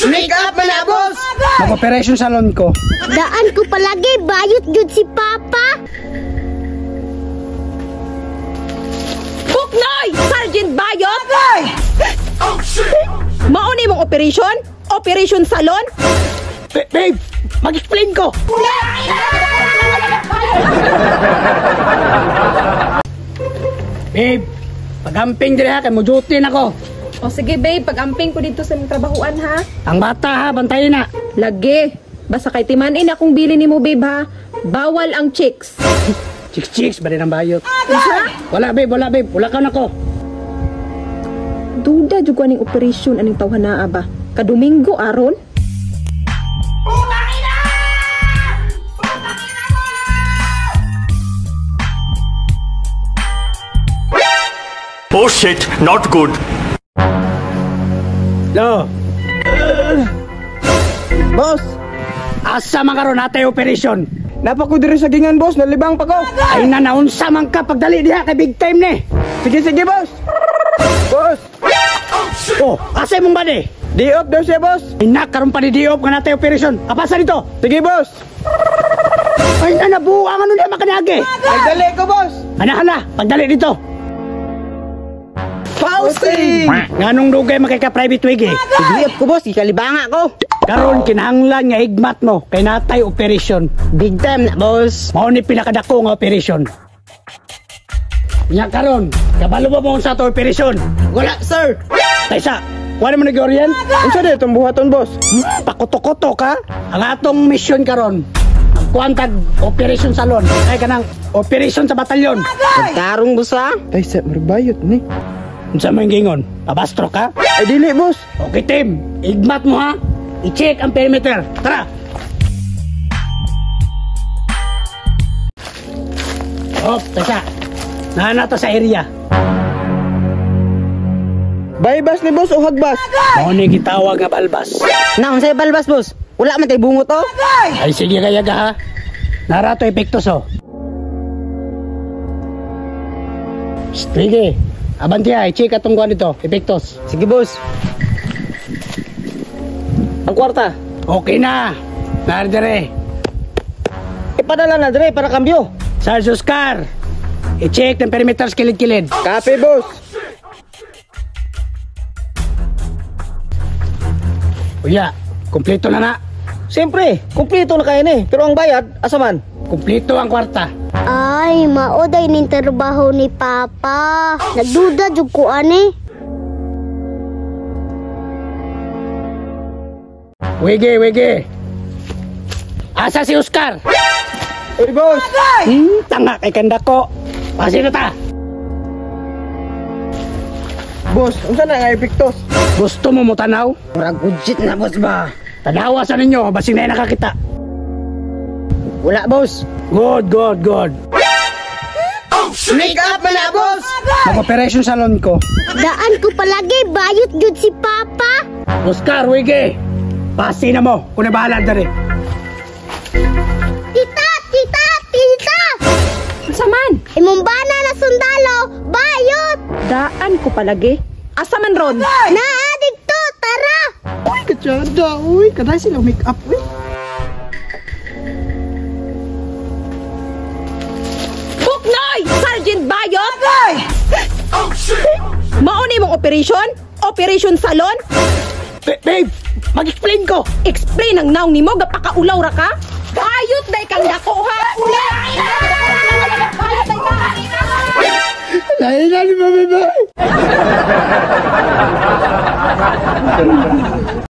Make up man na, boss! Mag-operation salon ko. Daan ko palagi, bayot jud si Papa. Buknoy! Sergeant Bayot! Mao ni mong operation? Operation Salon? Babe, mag-explain ko. Babe, pag-amping diri ha, kay mo duty na ko. O sige babe, pag-amping ko dito sa imong trabahuan ha. Ang bata ha, bantayin na. Lagi, basta kay timanin akong bili nimo babe ha. Bawal ang chicks. Chicks chicks, ba din ang bayot? Wala babe, wala babe, wala ka na ko. Duda jud ko aning operation aning tawhanaa ba. Kadomingo aron. Oh shit, not good. Lo, Boss! asa man karon natay operation? Napa ko diri sa gingan, boss. Nalibang pa ko. Ay na naunsa man ka pagdali diha kay big time ni. Sige, sige, boss! Boss! Oh, asa imong body? Di-off daw siya, boss! Ay na karon pa ni di-off nga natay operation. Kapasa dito. Sige, boss! Ay na nabuang ano niya makanagi. Nagdali ko, boss! Ana hala, pagdali dito. Pausing! Nganong dugay makika private wig eh. Di-off ko, boss. Ikalibanga ko. Karon kinahanglan nga higmat mo kay natay operation. Big time na, boss. Mao ni pinakadako nga operation. Nya karon, kabalo ba mo sa ato operation? Wala, sir! Taysa, wala mo nag-orient? Unsa di itong buhaton, boss? Pakuto-kuto ka. Ang atong mission karon, ang kuwantag operation salon. Ay kanang operation sa batalyon. Pagkarong, boss, ha? Taysa, marbayot ni. Unsa man gingon? Pabastro ka? Ay, dili, boss. Okay team, igmat mo ha. I-check ang perimeter. Tara. Hop, taysa. Naa to sa area. Baybas ni boss o hagbas? Mao ni gitawag nga balbas. Na, unsay balbas, boss? Wala man tay bungot, oh. Ay sige kaya ga ha. Narato epektos oh. Sige. Abanti ha, i-check atong kuan dito, epektos. Sige, boss. Ang kwarta. Okay na. Nari dire. Ipadala na dire para kambyo. Sarge Oscar, i-check ng perimeter sa kilid-kilid. Kape, boss. Uya, kumpleto na na. Siyempre, kumpleto na kayo ni. Pero ang bayad, asa man? Kumpleto ang kwarta. Ay, mao day ning trabaho ni Papa. Nagduda jud ko ani. Wige, wige. Asa si Oscar? Uy, boss. Tanga kay kanda ko. Pasi na ta. Boss, unsa na nga epektos? Gusto mo mo tanaw? Murag budget na, boss ba? Tanawa sa ninyo, basing na nakakita. Wala, boss. Good, good, good. Make up man na, boss! Mag-operation salon ko. Daan ko palagi, bayot jud si Papa. Oscar, wige. Pasi na mo, kung nabahala dere. Tita, tita, tita! Unsa man? Imong bana na sundalo, bayot! Daan ko palagi. Asa man ron? Naa didto, tara! Uy, katsada, uy. Kaday sila make up, uy. Buknoy! Sergeant Bayot! Mao ni mong operation? Operation Salon? Babe, mag-explain ko. Explain ang naong nimo, gapakaulaw ra ka? Bayot day kang dako ha! Bayot day ka! Lain na ni Mami Bay.